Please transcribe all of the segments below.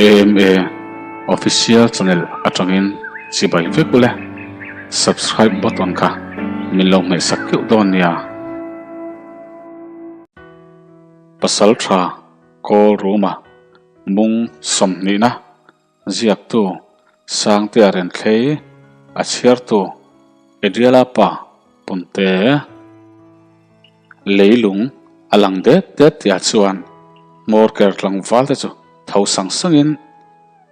AMA Official Channel atangin chibai vek ule. Subscribe button kha min lo hmehsak keuh dawn nia. Pasal tha Kawl Ruma mung sawmhnihna ziaktu Sangtea Renthlei a chhiartu Adriala pa Punte leilung a lang det det tihah chuan hmawr ker tlangval te chu tho sang sangin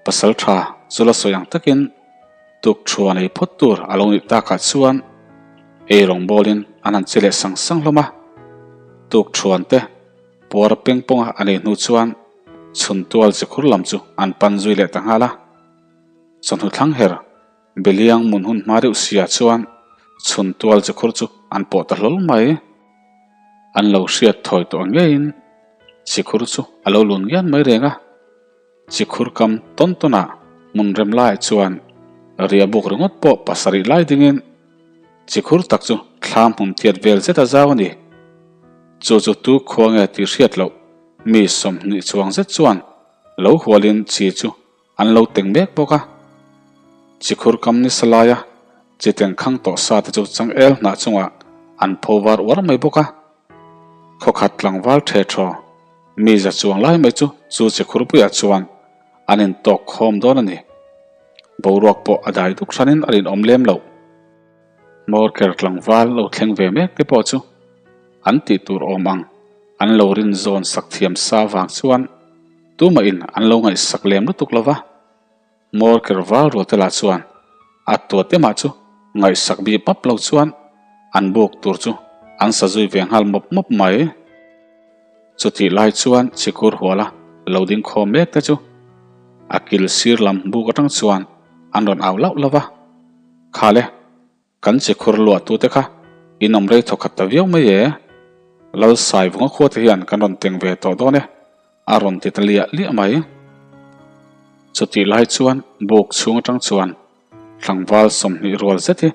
pasal tha chu la sawi ang takin tuk thua nei phawt tur a lo nih takah chuan ei rawngbawlin an han che leh sang sang hlawm a, tuk thuan te puar peng pawnga a nei hnu chuan chhun tual chikhur lam chu an pan zui leh ta nghal a. Chawhnu thlang her Beliang mun hun hma deuh sia chuan chhun tual chikhur chu an pawh ta hlawl mai. An lo hriat thawi tawh ngeiin chikhur chu a lo lun ngian mai reng a. Chikhur kam tawn tawnah hmun rem laiah chuan riah buk ringawt pawh pasarih lai dingin chikhur tak chu thla hmun tiat vel zet a zau a ni. Chu chu tu khua nge tih hriat loh mi 20 chuang zet chuan lo hualin chi chu an lo teng mek bawk a. Chikhur kam ni sa laia chi teng khang tawh sa te chu changel hnah chungah an pho var uar mai bawk a. Khawkhat tlangval the thaw mi za chuang lai mai chu chu chikhurpuiah chuan an intawk khawm dawn a ni. Boruak pawh a dai duk hranin a rinawm lem loh. Hmawr ker tlangval lo thleng ve mek te pawh chu an tih tur awm ang an lo rin zawn sak thiam sa vang chuan tumahin an lo ngaihsak lem lutuk lo va. Hmawr ker val rual te lah chuan a tuat emah chu ngaihsak bik pap lo chuan an buk tur chu an sa zui ve nghal mawp mawp mai. Chutih lai chuan Chikur huala lo ding khawm mek te chu a kil sir lam buk atang chuan an rawn au lauh lauh a, Khale, kan Chikhur luah tute kha in awm rei thawkhat ta viau mai e, Lal Saivunga khua te hian kan rawn teng ve tawh dawn e, a rawn ti ta liah liah mai. Chutih lai chuan buk chhung atang chuan Tlangval 20 rual zet hi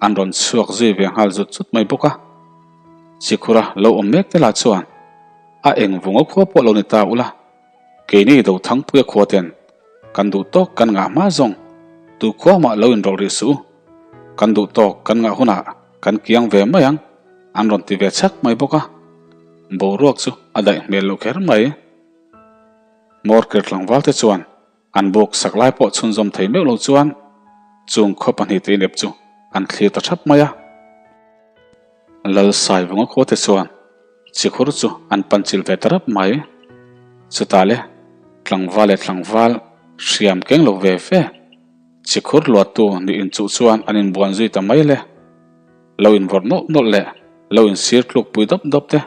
an rawn chhuak zui ve nghal zut zut mai bawk a. Chikhura lo awm mek te lah chuan a eng vunga khua pawh lo ni ta ula, keini Dothangpuia khua ten kan duh tawk kan ngah hma zawng tu khua mah lo inrawlh rih suh u, kan duh tawk kan ngah hunah kan kiang ve mai ang an rawn ti ve chhak mai bawk a. Boruak chu a daih hmel loh kher mai. Morker tlangval te chuan An buk sak lai pawh chhunzawm thei meuh lo chuan chung khaw pahnih te inep chu an thlir ta thap mai a. Lal Saivunga khua te chuan chikhur chu an pan chilh ve ta rap mai. Chutah le tlangval leh tlangval hriam keng lo ve ve chikhur luattu nih inchuh chuan an inbuan zui ta mai le. Lo invawrh nawlh nawlh leh lo insir tluk pui dawp dawp te.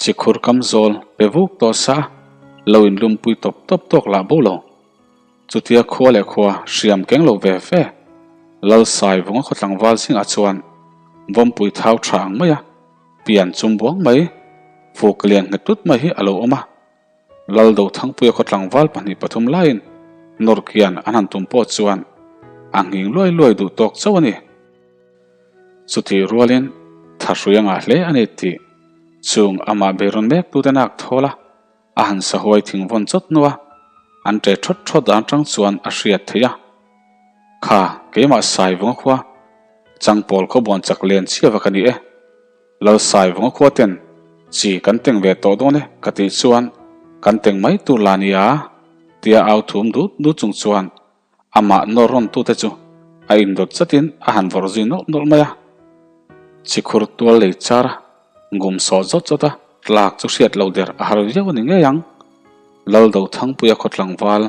Chikhur kam zawl pe vuk tawh sa lo in lumpui tawp tawp tawk lah bo lo. Chutia khua leh khua hriam keng lo ve ve. Lal Saivunga khaw tlangval zingah chuan vawmpui thau tha ang mai a, pian chum buang mai, fuk lian nghet tut mai hi a lo awm a. Lal Dothangpuia khaw tlangval pahnih pathum laiin nawr kian an han tum pawh chuan a nghing luai luai duh tawk chauh a ni. Chutih rualin thahrui a ngah hle a ni tih chung amah beirawn mek tute nak thawl a, a han sahuai thing vawn chawt hnu a, an ṭe ṭhawt ṭhawt dan ṭang chuan a hriat theih a. Kha, keimah Saivunga khua, Changpawl khaw buan chak len chhia va ka ni e. Lal Saivunga khua ten chi kan teng ve tawh dawn e ka tih chuan kan teng mai tur la nia tia au thum dut dut chung chuan Amah nawr rawn tute chu a indawt zatin a han vawrh zui nawlh nawlh mai a. Chikhur tual lei char a ngum sawh zawt zawt a, tlak chu hriat loh der a har viau a ni ngei ang. Lal Dothangpuia khaw tlangval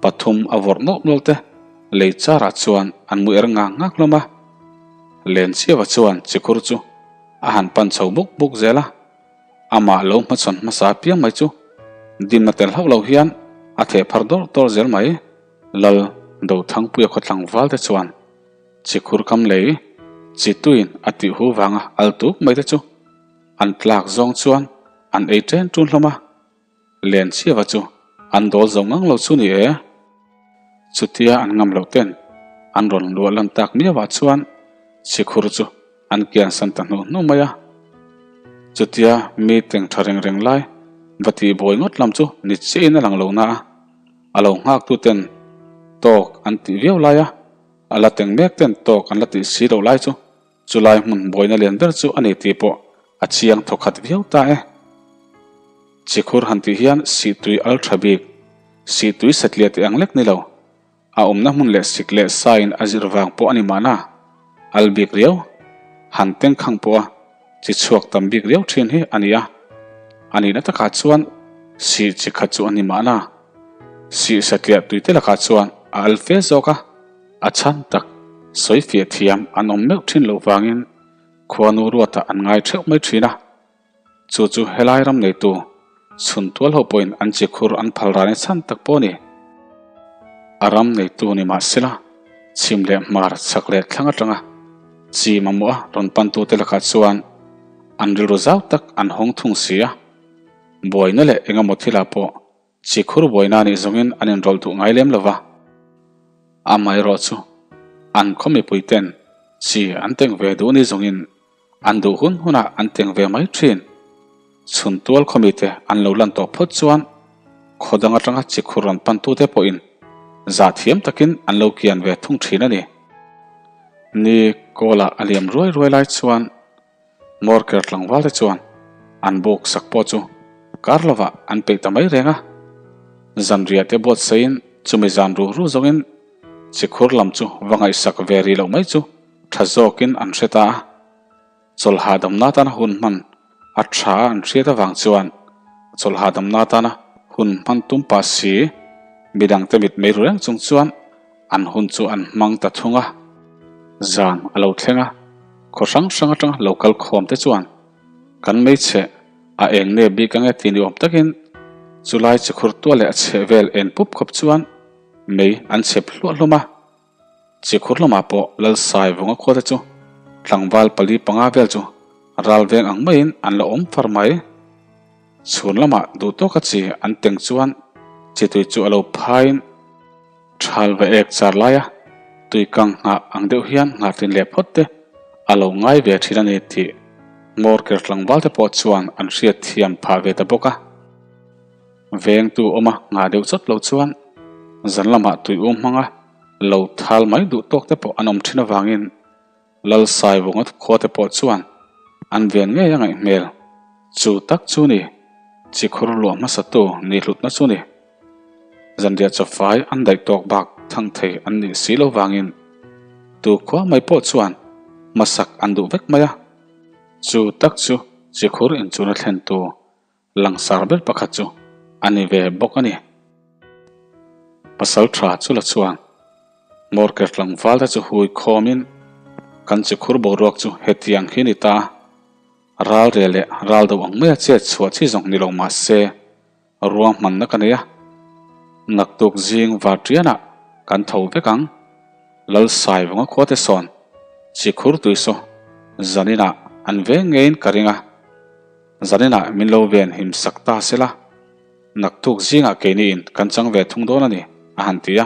pathum a vawrh nawlh nawlh te lei charah chuan an mu er ngak ngak hlawm a. Lenchiava chuan chikhur chu a han pan chho buk buk zel a. Amah lo hmachhawn hmasa apiang mai chu dimna tel hauh lo hian a theh phar dawrh dawrh zel mai. Lal Dothangpuia khaw tlangval te chuan Chikhur kam lei chi tuin a tih hu vanga al tuk mai te chu an tlak zawng chuan an ei ṭen ṭun hlawm a. Lenchhiava chu an dawl zo ngang lo chu ni e. Chutia an ngam loh ten an rawn luah lan tak miauah chuan Chikhur chu an kiansan ta hnu hnu mai a. Chutia mi teng tha reng reng lai va tih buai ngawt lam chu ni chiahin a lang lo na a. A lo nghaktu ten tawk an tih viau lai a, a la teng mek ten tawk an la tih si loh lai chu chulai hmun buaina lian ber chu a ni tih pawh a chiang thawkhat viau ta e. Chikhur han tih hian sihtui al tha bik, sihtui satliah tih ang lek ni lo. A awmna hmun leh sik leh sain a zir vang pawh a ni mahna, al bik riau, han tengkhang pawha chi chhuak tam bik riau thin hi a ni a. A nihna takah chuan sih chi khat chu a ni mahna, sih satliah tuite lakah chuan a al fe zawk a, a chhan tak sawi fiah thiam an awm meuh thin loh vangin khuanu ruatah an ngai theuh mai thin a. Chu chu helai ram neitu chhun tual ho pawhin an chi khur an phal rani chhan tak pawh a ni. A ram neitu ni mah sela, chhim leh hmar chhak leh thlang atanga chi mamawh a rawn pantute lakah chuan an rilru zau tak an hawng thung si a. Buaina leh engemaw thilah pawh Chi khur buaina nih zawngin an inrawlh duh ngai lem lo va, amaherawh chu an khaw mipuiten chi an teng ve duh ni zawngin an duh hun hunah an teng ve mai thin. Chhun tual khaw mite an lo lan tawh phawt chuan khaw dang atanga chi khur rawn pantute pawhin zah thiam takin an lo kian ve thung thin a ni. Ni kawlah a liam ruai ruai lai chuan Morker tlangval te chuan an buk sak pawh chu kar lovah an peih ta mai reng a. Zanriah te buatsaiin chumi zan ruh ruh zawngin chikhur lam chu va ngaihsak ve rih loh mai chu tha zawkin an hre ta a. Chawlhahdamna atana hun hman a tha an hriat avang chuan chawlhahdamna atana hun hman tum pah si midangte mit mei ru reng chung chuan An hun chu an hmang ta thung a, zan a lo thleng a, khaw hrang hrang atanga lo kal khawm te chuan kan hmeichhe a eng nge bik ange tih ni awm takin chulai chikhur tuah leh a chheh vel en pup khawp chuan mei an chhep hluah hlawm a. Chikhur lamah pawh Lalsaivunga khua te chu tlangval pali panga vel chu ral veng ang maiin an la awm far mai. Chhun lamah duh tawka chi an teng chuan chitui chu a lo phaiin Thal va ek char laia tui kang nghah ang deuh hian nghahtlin leh phawt te a lo ngai ve thin a ni tih Ngawrker tlangval te pawh chuan an hriat thiam phah ve ta bawk a. Vengtu awma nghah deuh chawt lo chuan zan lamah tui um hmanga lo thal mai duh tawk te pawh an awm thin avangin Lalsaivunga khua te pawh chuan an ven ngei a ngaih hmel. Chu tak chu ni, chikhur luah hmasatu ni hlutna chu ni. Zanriah chawfai an daih tawk bak thang thei an nih si lo vangin tu khua mai pawh chuan hmasak an duh vek mai a. Chu tak chu chikhur inchuna thlentu Langsar ber pakhat chu a ni ve bawk a ni. Pasal tha chu la chuan Morker tlangval te chu hui khawmin kan chikhur boruak chu hetiang hi ni ta. Ral rel leh ral do ang maia chet chhuah chi zawng ni lo mah se ruahmanna ka nei a. Naktuk zing varṭianah kan tho vek ang. Lalsaivunga khua te sawn chikhur tuisaw zaninah an veng ngeiin ka ring a. Zaninah min lo ven him sak ta se la, naktuk zingah keiniin kan chang ve thung dawn a ni, a han ti a.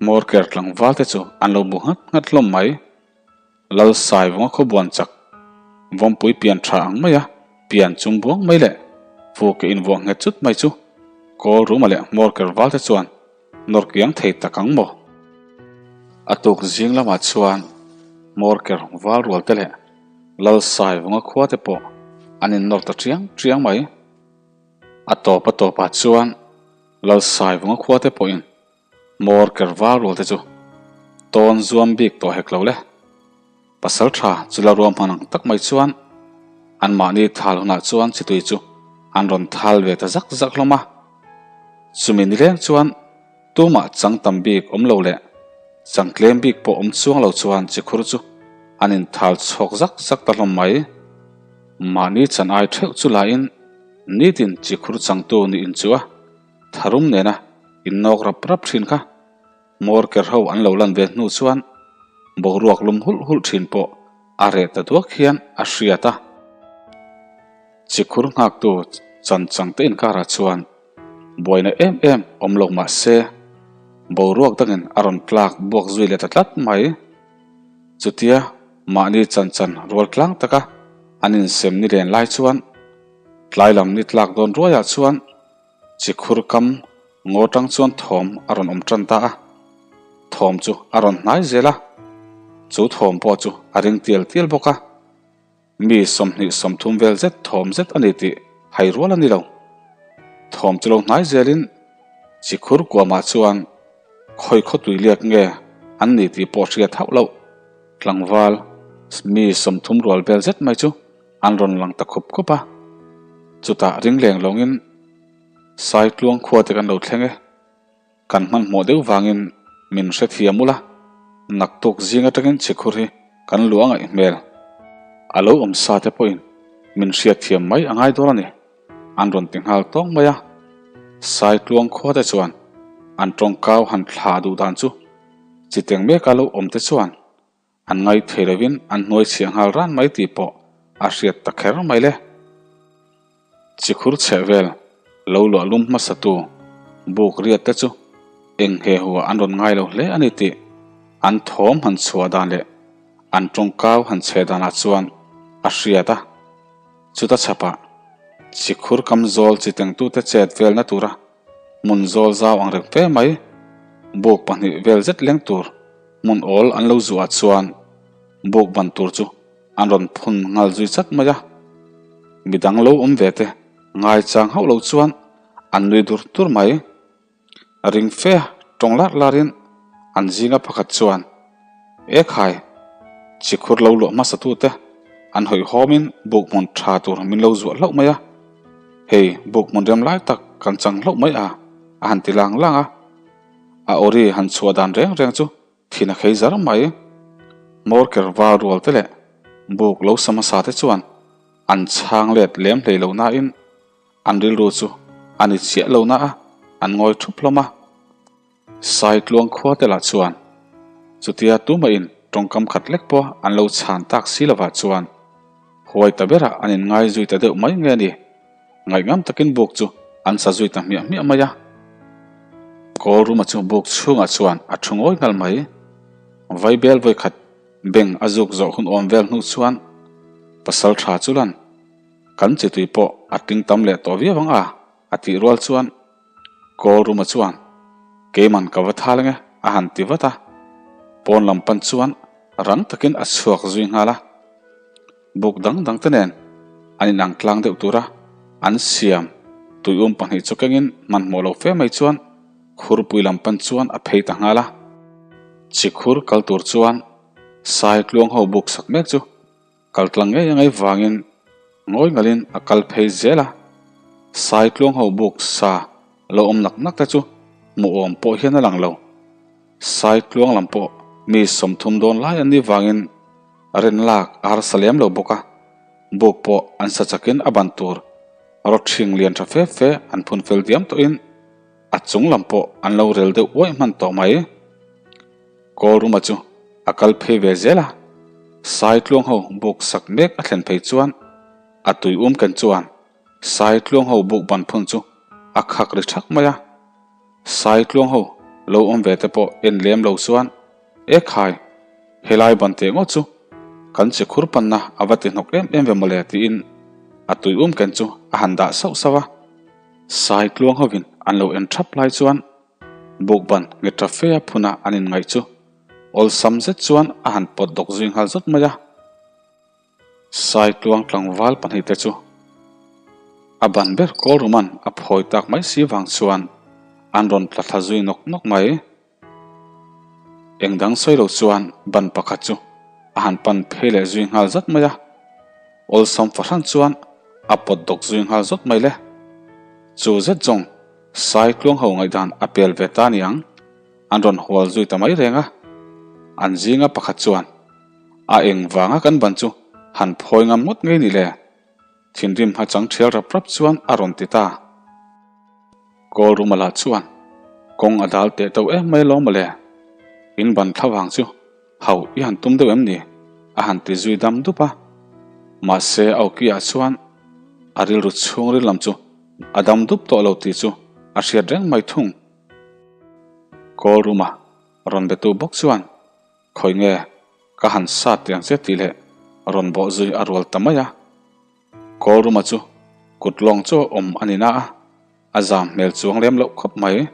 Morker tlangval te chu an lo bu nghat nghat hlawm mai. Lalsaivunga khawbuan chak vawmpui pian tha ang maia pian chum buang mai leh fuke invuah nghet chut mai chu Kawl Ruma leh Morker val te chuan nawr kiang thei tak ang maw? A tuk zing lamah chuan Morker val rual te leh Lalsaivunga khua te pawh an innawr ta chiang chiang mai. A tawp a tawpah chuan Lalsaivunga khua te pawhin hmawr ker val rual te chu tawn zuam bik tawh hek lo le. Pasal tha chu la ruahman ang tak mai chuan anmahni thal hunah chuan chitui chu an rawn thal ve ta zak zak hlawm a. Chumi nileng chuan Tumah chang tam bik awm lo leh chang tlem bik pawh awm chuang lo chuan chikhur chu an inthal chhawk zak zak ta hlawm mai. Mahni chan ai theuh chu lahin nitin chikhur changtu nih inchu a tharum nena innawk rap rap thin kha hmawr ker ho an lo lan ve hnu chuan boruak lum hulh hulh thin pawh a reh ta duak hian a hriat a. Chikhur nghaktu chan changte inkarah chuan Buaina em em awm lo mah se, boruak dangin a rawn tlak buak zui leh ta tlat mai. Chutia mahni chan chan rual tlang taka an insem ni len lai chuan tlai lam ni tlak dawn ruaiah chuan chikhur kam. Ngaw tang chuan thawm a rawn awm tan ta a, thawm chu a rawn hnai zel a, chu thawm pawh chu a ring tial tial bawk a. Mi 20 30 vel zet thawm zet a ni tih hai rual a ni lo. Thawm chu lo hnai zelin chikhur kuamah chuan khawi khaw tui liak nge an ni tih pawh hriat hauh loh. Tlangval mi 30 rual vel zet mai chu an rawn lang ta khup khup a, chutah ring leng lawngin Saitluang khua te kan lo thleng e. Kan hmanhmawh deuh vangin min hrethiam ula, naktuk zing atangin chhikhur hi kan luah ngaih hmel. A lo awm sa te pawhin min hriatthiam mai a ngai dawn a ni, an rawn ti nghal tawng mai a. Saitluang khua te chuan an tawngkau han thlah duh dan chu chiteng meka lo awm te chuan An ngaih thei lovin an hnuai chhiah nghal ran mai tih pawh a hriat ta kher mai le. Chikhur chheh vel lo luah lum hmasatu buk riat te chu eng he huah an rawn ngai lo hle a ni tih an thawm han chhuah dan leh an tawngkau han chhe danah chuan a hriat a. Chuta chhapah chikhur kam zawl chi tengtute chet velna tura hmun zawl zau ang reng fe mai buk pahnih vel zet leng tur Hmun awl an lo zuah chuan buk ban tur chu an rawn phun nghal zui chat mai a, midang lo awm ve te ngaichang hauh lo chuan an nui dur dur mai. Ring fe tawng lar larin an zinga pakhat chuan, E khai, chikhur lo luah hmasa tute an hawihhawmin buk hmun tha tur min lo zuah hlauh mai a, hei buk hmun rem lai tak kan chang hlauh mai a, a han ti lang lang a. A awri han chhuah dan reng reng chu thin a khei zar mai. Hmawr ker val rual te leh buk lo sa hmasa te chuan an chhang let lem hlei lo nain an rilru chu a ni chiah lo na a, an ngawi thup hlawm a. Saitluang khua te lah chuan chutia tumahin tawngkam khat lek pawh an lo chhan tak si lovah chuan huai ta berah an inngai zui ta deuh mai nge ni. Ngaihngam takin buk chu an sa zui ta hmiah hmiah mai a. Kawl ruma chu buk chhungah chuan a thu ngawi nghal mai. Vaibel vawikhat beng a zuk zawh hun awm vel hnu chuan pasal tha chu lan kan chi tui pawh a tling tam leh tawh viau ang a, a tih rual chuan Kawl ruma chuan keiman ka va thal nge a han ti vat a. Pawn lam pan chuan rang takin a chhuak zui nghal a. Buk dang dang te nen an inang tlang deuh tura an siam tuium pahnih chu kengin hmanhmawh lo fe mai chuan khurpui lam pan chuan a phei ta nghal a. Chikhur kal tur chuan sai tluang ho buk sak mek chu kal tlang ngei angai vangin ngawi ngalin a kal phei zel a. Sai tluang ho buk sa lo awm nak nak te chu hmuhawm pawh hian a lang lo. Sai tluang lam pawh mi 30 dawn lai an nih vangin rin lak a harsa lem lo bawk a, buk pawh an sa chakin a ban tur rawthing lian tha fe fe an phun fel diam tawhin a chung lam pawh an lo rel deuh uaih hman tawh mai. Kawlruma chu a kal phei ve zel a, Sai tluang ho buk sak mek a thlen phei chuan a tui um ken chuan Sai tluang ho buk ban phun chu a khak ri thak mai a. Sai tluang ho lo awm ve te pawh en lem lo chuan, E khai, helai ban teh ngawt chu kan che khur panna a va ti hnawk em em ve mawle tiin a tui um ken chu a han dah sauh sauh a. Sai tluang hovin an lo en thap lai chuan bukban nge ta fe a phuna an inngaih chu awlsam zet chuan a han pawt dawk zui nghal zawt mai a. Saitluang tlangval pahnihte chu a ban ber Kawlruman a phawi tak mai si vang chuan an rawn tla thla zui nawk nawk mai. Eng dang sawi lo chuan ban pakhat chu a han pan phei leh zui nghal zat mai a, awlsam fahran chuan a pawt dawk zui nghal zawt mai le. Chu zet zawng Saitluang ho ngaihdan a pel ve ta niang, an rawn hual zui ta mai reng a, an zinga pakhat chuan A eng vanga kan ban chu han phawi ngam ngawt ngei ni le? Thinrim hmachang thial rap rap chuan a rawn ti ta. Kawl Rumala chuan kawng a dal teh to em mai lawm mawle. In ban thla vang chu hauh i han tum deuh em ni? A han ti zui dam dup a. Mahse a awki-ah chuan a rilru chhungril lam chu a dam dup tawh lo tih chu a hriat reng mai thung. Kawl Ruma rawn betu bawk chuan Khawi nge ka han sat tiang che tih leh rawn bawh zui a rual ta mai a. Kawlruma chu kut lawng chu a awm a ni na a. A zam hmel chuang lem loh khawp mai.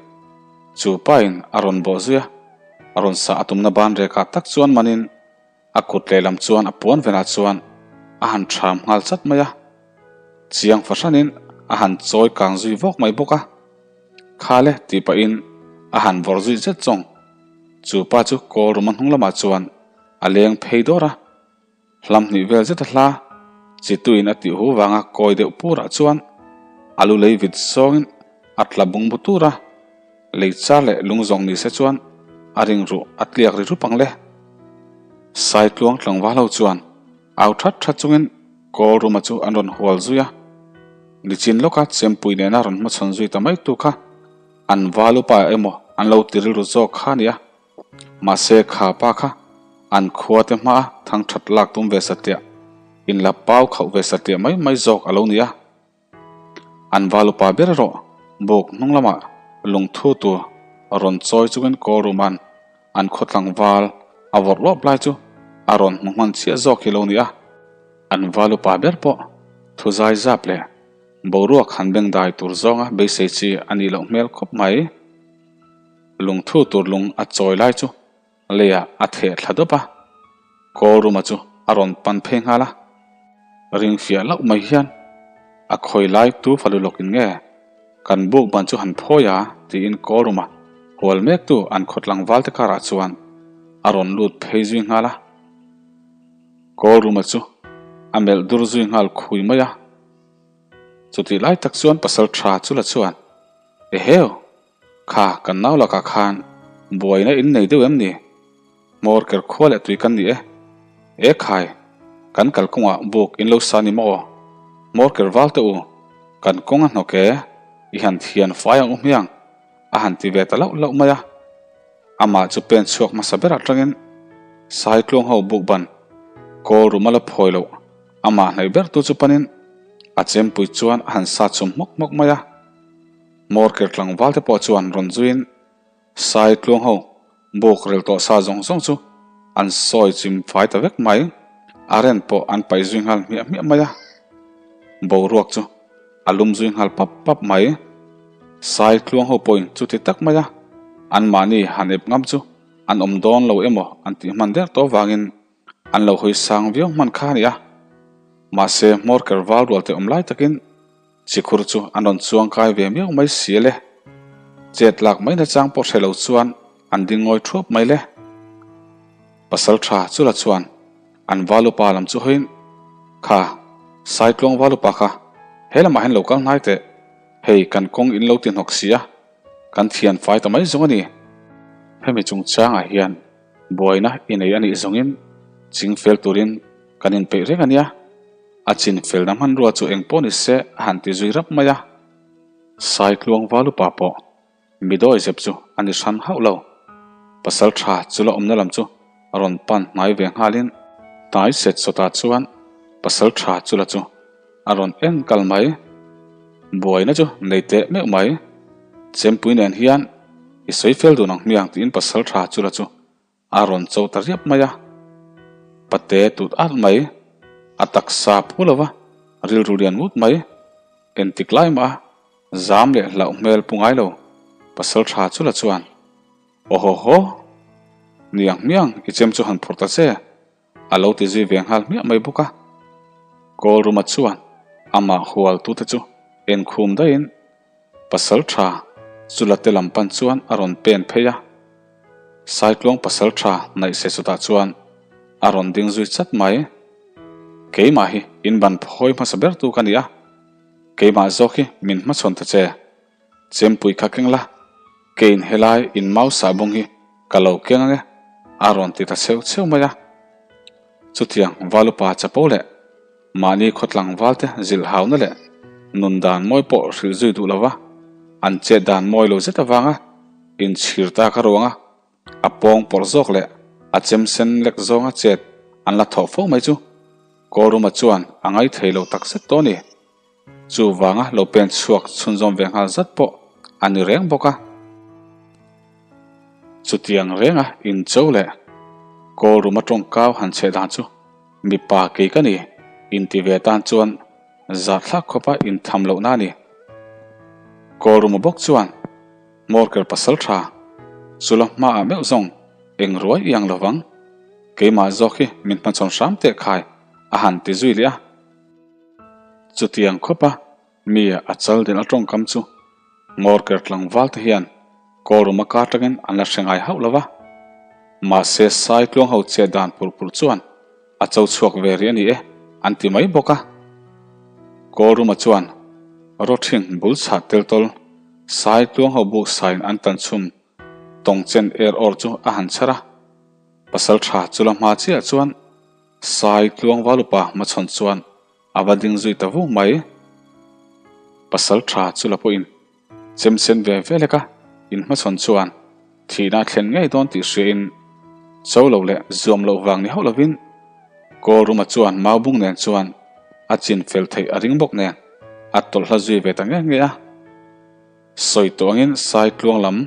Chu pain a rawn bawh zui a, a rawn sah a tumna ban rekah tak chuan manin a kut lehlam chuan a puan venah chuan a han ṭham nghal chat mai a. Chiang fahranin a han chawi kang zui vawk mai bawk a. Khale tih pahin a han vawrh zui zet zawng. Chu pa chu kawl ruma hnung lamah chuan a leng phei dawr a. Hlam hnih vel zet a hla, Chituin a tih hu vanga kawi deuh purah chuan a lu lei vit zawngin a tla bung bu tur a, lei char leh lung zawng ni se chuan a ring ruh a tliak ri rup ang le. Saitluang tlangval ho chuan au that that chungin kawl ruma chu an rawn hual zui a, nichin lawka chempui nena rawn hmachhawn zui ta mai tu kha an val upa emaw an lo ti rilru zawk kha a ni a. Mahse kha pa kha an khua te hmaa thang that lak tum ve satliah, in la pau khauh ve satliah mai mai zawk a lo ni a. An val upa ber erawh buk hnung lamah lungthu tur rawn chawi chungin kawl ruma'n an khaw tlangval a vawrh lawp lai chu a rawn hmu hman chiah zawk hi lo ni a. An val upa ber pawh thu zai zap leh boruak han bengdai tur zawnga beisei chi a nih loh hmel khawp mai. Lungthu tur lung a chawi lai chu leiah a theh thla dawp a, kawl ruma chu a rawn pan phei nghal a. Ring fiah loh mai hian a khawi lai tu falu lawkin nge kan buk ban chu han phawi a tiin kawl ruma hual mektu an khaw tlangval te karah chuan a rawn lut phei zui nghal a. Kawl ruma chu a melh dur zui nghal khui mai a. Chutih lai tak chuan pasal tha chu la chuan, Eheu! Kha, kan nau lakah khan buaina in nei deuh em ni? Hmawr ker khua leh tui kan ni e. E khai, kan kalkawngah buk in lo sa ni maw aw? Hmawr ker val teh u, kan kawng a hnawk e, i han thian fai ang u hmiang, a han ti ve ta lauh lauh mai a. Amah chu pen chhuak hmasa ber atangin Saitluang ho buk ban kawl rum a la phawi loh, amah hnaih ber tu chu panin a chempui chuan a han sa chhum hmawk hmawk mai a. Morker tlangval te pawh chuan rawn zuiin Sai tluang ho buk rel tawh sa zawng zawng chu an sawi chim fai ta vek mai. A ren pawh an paih zui nghal hmiah hmiah mai a, boruak chu a lum zui nghal pap pap mai. Sai tluang ho pawhin chuti tak mai a anmahni han ep ngam chu an awm dawn lo emaw an tih hman der tawh vangin an lo hawi sang viau hman kha a ni a. Mahse Morker val rual te awm lai takin Chikhur chu an rawn chuang kai ve miau mai si le. Chet lak mai nachang pawh hre lo chuan an ding ngawi thuap mai le. Pasal tha chu la chuan an valupa lam chu hawiin, Kha, Saitluang valupa kha, he lamah hian lo kal hnai teh, hei kan kawng in lo ti hnawk si a, kan thian fai ta mai zawng a ni. Hemi chungchangah hian buaina i nei a nih zawngin ching fel turin kan inpeih reng a nia. A chin felna hmanrua chu eng pawh ni se a han ti zui rap mai a. Saitluang valupa pawh midawi zep chu a ni hran hauh lo. Pasal tha chu la awmna lam chu a rawn pan hnai ve nghalin hnai set sawtah chuan pasal tha chu la chu a rawn en kal mai. Buaina chu nei teh meuh mai. Chempui nen hian i sawi fel dun ang hmiang tiin pasal tha chu la chu A rawn cho ta riap mai a, pate tut at mai, a taksa phu lo va, rilru lian ngut mai, entik lai mah a zam leh hlauh hmel pu ngai lo, pasal tha chu la chuan, Aw haw haw, niang hmiang i chem chu han phur ta che, a lo ti zui ve nghal hmiah mai bawk a. Kawlruma chuan amah hualtute chu enkhum daihin, Pasal tha Chulate lam pan chuan a rawn pen phei a, Saitluang pasal tha naihse chutah chuan a rawn ding zui chat mai. Keimah hi in ban phawi hmasa bertu ka ni a, keimah zawk hi min hmachhawn ta che. Chempui kha keng la, keiin helai in mau sahbung hi ka lo keng ange a rawn ti ta chheu chheu mai a. Chutiang Valupa chapo leh Mahni khawtlangval te zilh hauna leh nun dan mawi pawh hrilh zui duh lova, an chet dan mawi lo zet avanga inchhir tak a ruanga a pawng pawrh zawk leh a chem sen lek zawnga chet an la thawh fo mai chu Kawlruma chuan a ngaithei lo tak zet tawh a ni. Chuvanga lo pen chhuak chhunzawm ve nghal zat pawh a ni reng bawk a. Chutiang renga incho leh Kawlruma tawngkau han chheh dan chu Mipa kei ka ni, inti ve tan chuan zahthlak khawpa intham lohna a ni. Kawlruma bawk chuan Morker pasalṭha chu la hmaah meuh zawng eng ruai i ang lovang, keimah zawk hi min hmachhawn hram teh khai a han ti zui leh a. Chutiang khawpa mi a chal din a tawngkam chu Morker tlangval te hian Kawlruma kar tangin an la hre ngai hauh lo va. Mahse Saitluang ho chet dan pur pur chuan A cho chhuak ve rih a ni e, an ti mai bawk a. Kawlruma chuan Rawthing bul chhah tel tawl sai tluang ho buk saiin an tan chhum tawng chen er awr chu a han chhar a. Pasal tha chu la hma chiah chuan sai tluang valupa hmachhawn chuan a va ding zui ta vung mai. Pasal tha chu la pawhin Chem sen ve ve leka inhmachhawn chuan thihna a thlen ngei dawn tih hriain cho lo leh zuam loh vang ni hauh lovin Kawlruma chuan Maubung nen chuan a chin fel theih a ring bawk nen a tawlh hla zui ve ta nge nge a. Sawi tawh angin Saitluang lam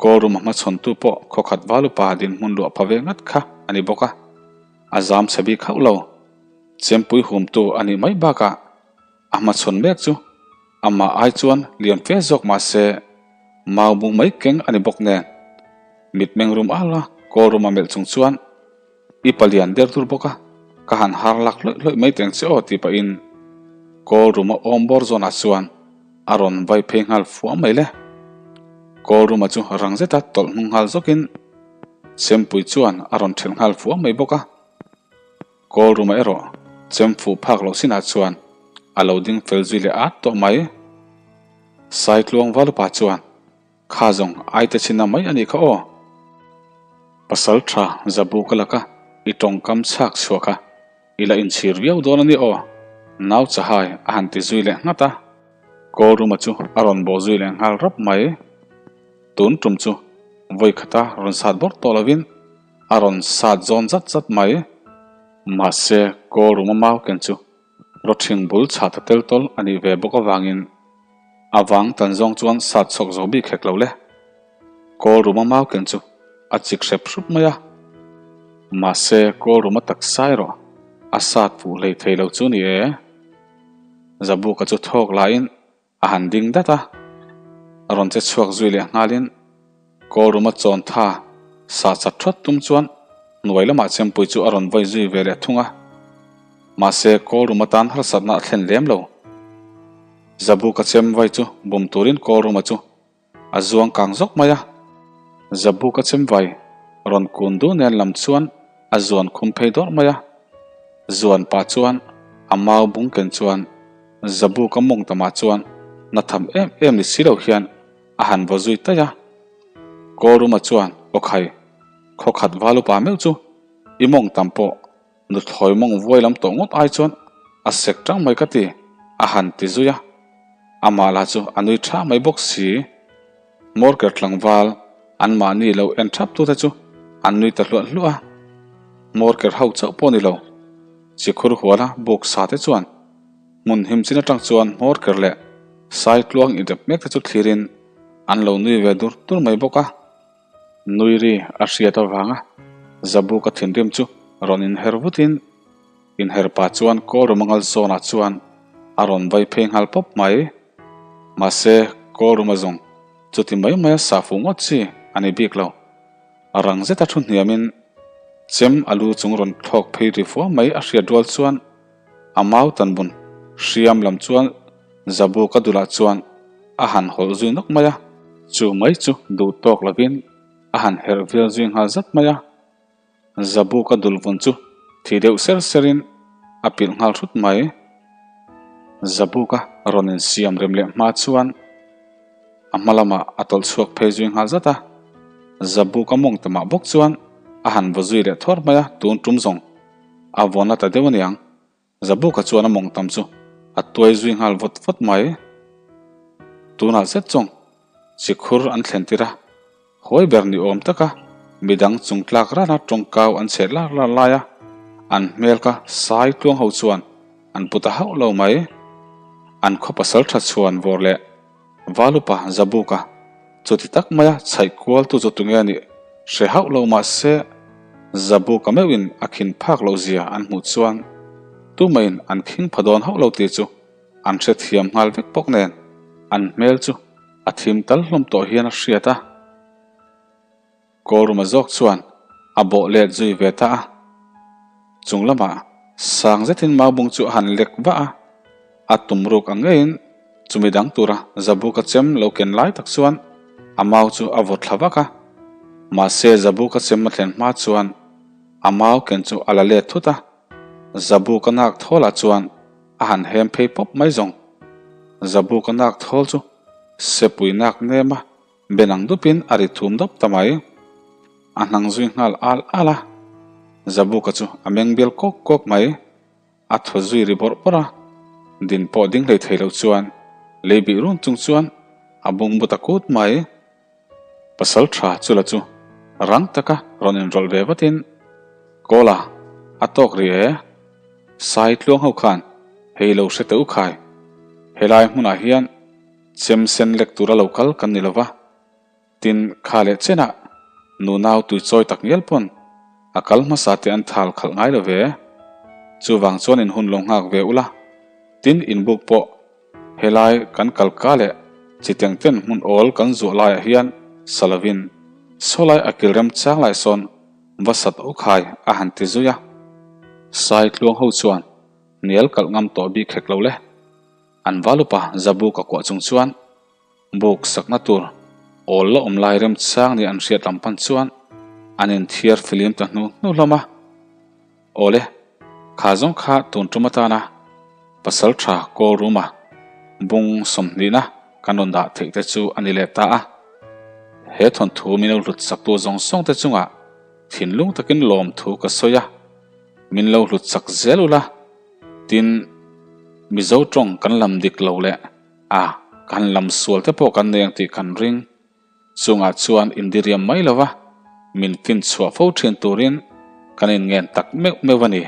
Kawlruma hmachhawntu pawh khawkhat valupa dinhmun luah pha ve ngat kha a ni bawk a, a zam chhe bik hauh lo. Chempui humtu a nih mai bakah A hmachhawn mek chu amah ai chuan lian fe zawk mah se mau bung mai keng a ni bawk nen mitmeng rum al a kawl rum a melh chung chuan i palian der dur bawk a ka han har lak hlawih hlawih mai teng che aw tih pahin kawl rum a awm bawr zawnah chuan a rawn vai phei nghal fuah mai le. Kawl ruma chu rang zeta tawlh hnung nghal zawkin Chempui chuan a rawn thelh nghal fuah mai bawk a. Kawlruma erawh chem fuh phak loh sinah chuan a lo ding fel zui leh at tawh mai. Saitluang Valupa chuan, Kha zawng aite chhinna mai a nih kha aw. Pasal tha Zabu ka laka i tawngkam chhak chhuak a, i la inchhir viau dawn a ni aw, nau chahai a han ti zui leh nghat a. Kawlruma chu a rawn bawh zui leh nghal rap mai. Tun tum chu vawi khata rawn sat bawrh tawh lovin A rawn sat zawn zat zat mai. Mahse, Kawlruma mau ken chu rawthing bul chhah ta tel tawl a nih ve bawk avangin a vang tan zawng chuan sat chhawk zo bik hek lo le. Kawlruma mau ken chu a chik hrep hrup mai a. Mahse, Kawlruma taksa erawh a sat fuh hlei thei lo chu ni e. Zabuka chu thawk laiin A han ding dat a, a rawn che chhuak zui leh nghalin Kawlruma chawn tha sa chat thawt tum chuan hnuai lamah chempui chu a rawn vawi zui ve leh thung a. Mahse Kawlruma tan harsatna a thlen lem lo. Zabuka chem vai chu bum turin Kawlruma chu A zuang kang zawk mai a, Zabuka chemvai rawn kun du nen lam chuan a zuan khum phei dawrh mai a. Zuan pah chuan a mau bung ken chuan Zabuka mawng tamah chuan na tham em em ni si lo hian a han vaw zui taih a. Kawlruma chuan aw khai, khaw khat val upa meuh chu i mawng tam pawh Nuthlawi mawng vuai lam tawh ngawt ai chuan a sek tang mai ka ti, a han ti zui a. Amah lah chu a nui tha mai bawk si. Morker tlangval anmahni lo en thap tute chu an nui ta hluah hluah a. Morker ho chauh pawh ni lo, chikhur huala buk sa te chuan hmun him chin atang chuan Morker leh Saitluang inrep mek te chu thlirin an lo nui ve dur dur mai bawk a. Nui ri a hriat avanga Zabuka thinrim chu rawn inher vutin inher pah chuan Kawlrumangal zawnah chuan a rawn vai phei nghal pawp mai. Mahse, Kawlruma zawng chuti mai maia sah fuh ngawt chi a ni bik lo. A rang zeta thu hniamin chem a lu chung rawn thlawk phei ri fua mai a hriat rual chuan a mau tanbun hriam lam chuan Zabuka dulah chuan a han hawlh zui nawk mai a. Chu mai chu duh tawk lovin a han herh vial zui nghal zat mai a. Zabuka dul vun chu thi deuh ser serin a pilh nghal hrut mai. Zabuka rawn insiam rem leh hma chuan a hma lamah a tawlh chhuak phei zui nghal zat a. Zabuka mawng tamah bawk chuan a han vaw zui leh thawr mai a, tun tum zawng a vawn la ta deuh aniang. Zabuka chuan a mawng tam chu a tuai zui nghal vawt vawt mai. Tunah zet chuan chikhur an thlen tir a, huai ber ni awm taka midang chung tlak rana tawngkau an chhet lar lar lai a, an hmel kha sai tluang ho chuan an pu ta hauh lo mai. An khaw pasal tha chhuan vawr leh Valupa Zabuka chuti tak maia chhaih kual tu chu tunge nih hre hauh lo mah se Zabuka meuhin a khin phak loh zia an hmuh chuan tumaiin an khing pha dawn hauh lo tih chu an hrethiam nghal vek bawk nen an hmel chu. A thim tal hlawm tawh hian a hriat a. Kawlruma zawk chuan a bawh let zui ve ta a. Chung lamah sang zetin maubung chu a han lek vah a, a tum ruk ang ngeiin chumi dang tura Zabuka chem lo ken lai tak chuan a mau chu a vaw thla vak a. Mahse Zabuka chem a thlen hma chuan a mau ken chu a la let thut a, Zabuka nak thawlah chuan a han hem phei pawp mai zawng. Zabuka nak thawl chu sepui nak nem a. Ben ang dupin a ri thum dawp ta mai. A hnang zui nghal al al a. Zabuka chu a meng bial kawk kawk mai. A thaw zui ri bawrh bawrh a. Din pawh ding hlei thei lo chuan lei bih run chung chuan a bung bu ta kut mai. Pasal tha chu la chu rang taka rawn inrawlh ve vatin, Kawla, a tawk ri e. Sai tluang ho khan hei lo hre teh u khai. Helai hmunah hian Chem sen lek tura lo kal kan ni lova, tin kha leh chenah nunau tuichawi tak ngial pawn a kal hmasa te an thal khalh ngai lo ve. Chuvang chuan in hun lo nghak ve ula, tin inbuk pawh helai kan kal ka leh chiteng ten hmun awl kan zuah laiah hian sa lovin sawlai a kil rem chang lai sawn va sat u khai a han ti zui a. Sai tluang ho chuan hnial kalh ngam tawh bik hek lo le. An valupa Zabuka kuah chung chuan buk sakna tur awl la awm lai remchang nia an hriat lam pan chuan an inthiar filim ta hnu hnu hlawm a. Awle, kha zawng kha tun tum atana pasal tha kawl ruma bung sawmhnihna kan rawn dah theih te chu a ni leh ta a. He thawnthu min lo hlut saktu zawng zawng te chungah thinlung takin lawmthu ka sawi a, min lo hlut sak zel ula. Tin, Mizo tawng kan lam dik lo leh a kan lam sual te pawh kan nei ang tih kan ring. Chungah chuan indiriam mai lova min fin chhuah fo thin turin kan inngen tak meuh meuh a ni.